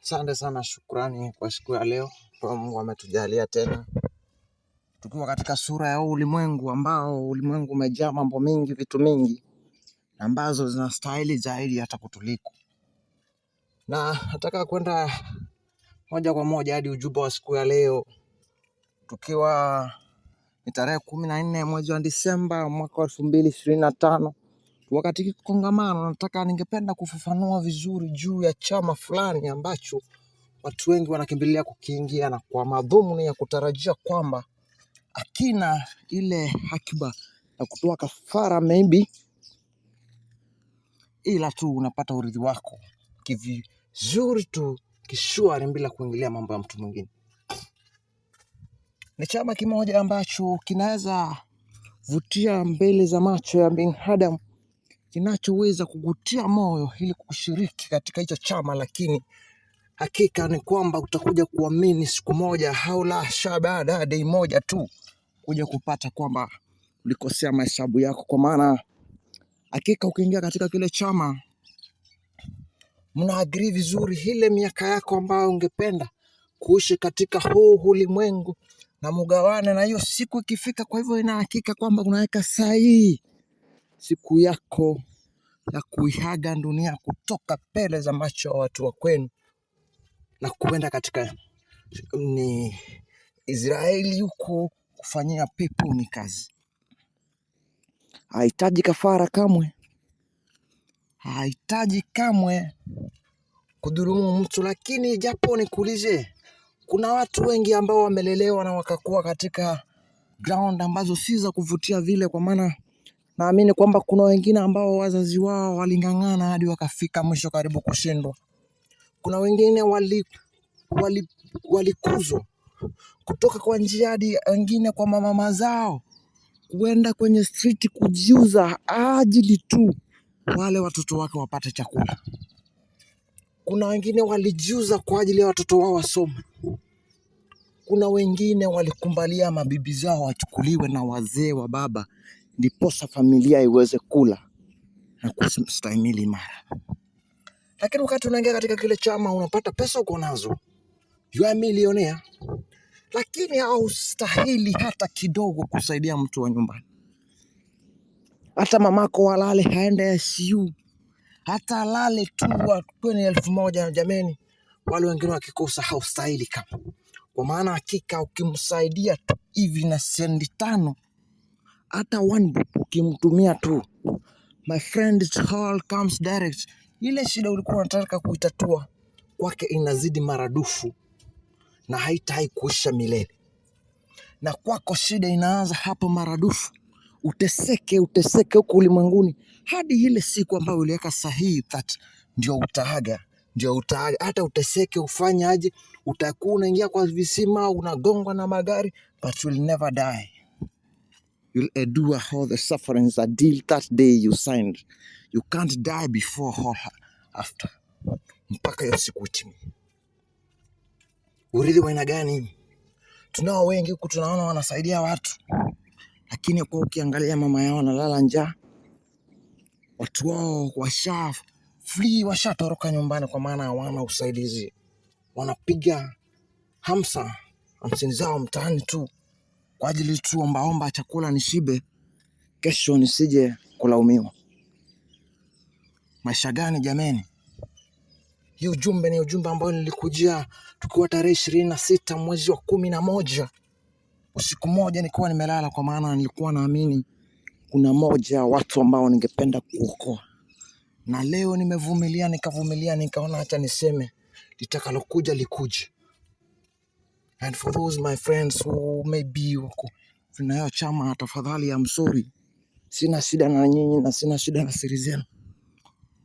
Asante sana, shukrani kwa siku ya leo kwa Mungu ametujalia tena tukiwa katika sura ya ulimwengu ambao ulimwengu umejaa mambo mengi, vitu mingi ambazo zinastahili zaidi hata kutuliko, na nataka kwenda moja kwa moja hadi ujumbe wa siku ya leo, tukiwa ni tarehe 14 mwezi wa Disemba mwaka wa 2025. Wakati kongamano, nataka ningependa kufafanua vizuri juu ya chama fulani ambacho watu wengi wanakimbilia kukiingia na kwa madhumuni ya kutarajia kwamba akina ile hakiba ya kutoa kafara maybe, ila tu unapata urithi wako kivizuri tu kishwari bila kuingilia mambo ya mtu mwingine. Ni chama kimoja ambacho kinaweza vutia mbele za macho ya binadamu, kinachoweza kukutia moyo ili kushiriki katika hicho chama, lakini hakika ni kwamba utakuja kuamini siku moja au la sha, baada ya day moja tu kuja kupata kwamba ulikosea mahesabu yako, kwa maana hakika ukiingia katika kile chama mna agree vizuri ile miaka yako ambayo ungependa kuishi katika huu ulimwengu na mugawane, na hiyo siku ikifika. Kwa hivyo ina hakika kwamba unaweka sahihi siku yako ya kuiaga dunia kutoka mbele za macho ya watu wa kwenu na kuenda katika ni Israeli huko kufanyia peponi kazi. Hahitaji kafara kamwe, hahitaji kamwe kudhulumu mtu. Lakini japo nikuulize, kuna watu wengi ambao wamelelewa na wakakuwa katika ground ambazo si za kuvutia vile, kwa maana naamini kwamba kuna wengine ambao wazazi wao waling'ang'ana hadi wakafika mwisho karibu kushindwa. Kuna wengine walikuzwa kutoka kwa njia hadi wengine kwa mamama zao kuenda kwenye street kujiuza ajili tu wale watoto wake wapate chakula. Kuna wengine walijiuza kwa ajili ya watoto wao wasome. Kuna wengine walikumbalia mabibi zao wachukuliwe na wazee wa baba, ndiposa familia iweze kula na kustahimili imara. Lakini wakati unaingia katika kile chama unapata pesa uko nazo, you are millionaire, lakini haustahili hata kidogo kusaidia mtu wa nyumbani. Hata mamako walale haende ICU, hata alale tu kwenye 1,000 jameni, wale wengine wakikosa haustahili kama. Kwa maana hakika ukimsaidia tu hivi na sendi 5, hata one bob ukimtumia tu, my friend, it all comes direct. Ile shida ulikuwa unataka kuitatua kwake inazidi maradufu na haitai kuisha milele, na kwako shida inaanza hapo maradufu. Uteseke, uteseke huku ulimwenguni hadi ile siku ambayo uliweka sahihi that ndio utaaga, ndio utaaga. Hata uteseke ufanye aje, utakuwa unaingia kwa visima, unagongwa na magari, but you'll never die. You'll endure all the sufferings until that day you signed. You can't die before or after, mpaka hiyo siku itimie. Urithi wa aina gani? Tunao wengi huku tunaona wanasaidia watu, lakini kwa ukiangalia mama yao analala njaa, watu wao washa flee, washatoroka nyumbani kwa maana hawana usaidizi, wanapiga 50 zao mtaani tu kwa ajili tu ombaomba chakula nishibe, kesho nisije kulaumiwa. Maisha gani jameni? Hii ujumbe ni ujumbe ambao nilikujia tukiwa tarehe 26 mwezi wa 11 usiku moja nikiwa nimelala, kwa maana nilikuwa naamini kuna moja watu ambao ningependa kuokoa, na leo nimevumilia, nikavumilia, nikaona acha niseme litakalokuja likuje. And for those my friends who maybe wako tunayo chama, tafadhali, I'm sorry, sina shida na nyinyi na sina shida na siri zenu.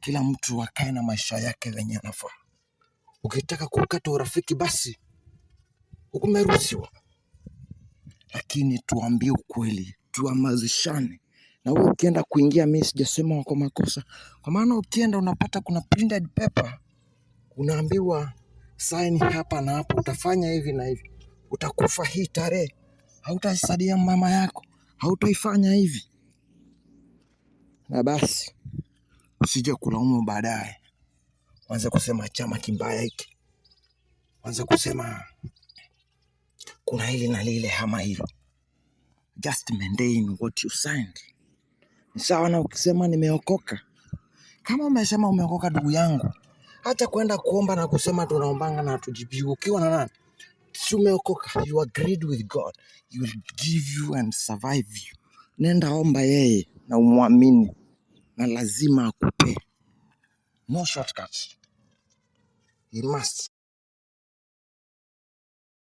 Kila mtu akae na maisha yake venye anafaa. Ukitaka kukata urafiki basi umeruhusiwa, lakini tuambie ukweli, tuhamazishane. Na wewe ukienda kuingia, mimi sijasema wako makosa, kwa maana ukienda unapata kuna printed paper, unaambiwa sign hapa na hapo, utafanya hivi na hivi, utakufa hii tarehe, hautasaidia mama yako, hautaifanya hivi. Na basi usije kulaumu baadaye, anze kusema chama kimbaya hiki, anze kusema kuna hili na lile ama hilo. Just maintain what you signed. Ni sawa na ukisema nimeokoka. Kama umesema umeokoka, ndugu yangu, hata kwenda kuomba na kusema tunaombanga na hatujibiwi, ukiwa na nani? Si umeokoka, you agreed with God, He will give you and survive you. Nenda omba yeye na umwamini, na lazima akupe. No shortcuts. He must.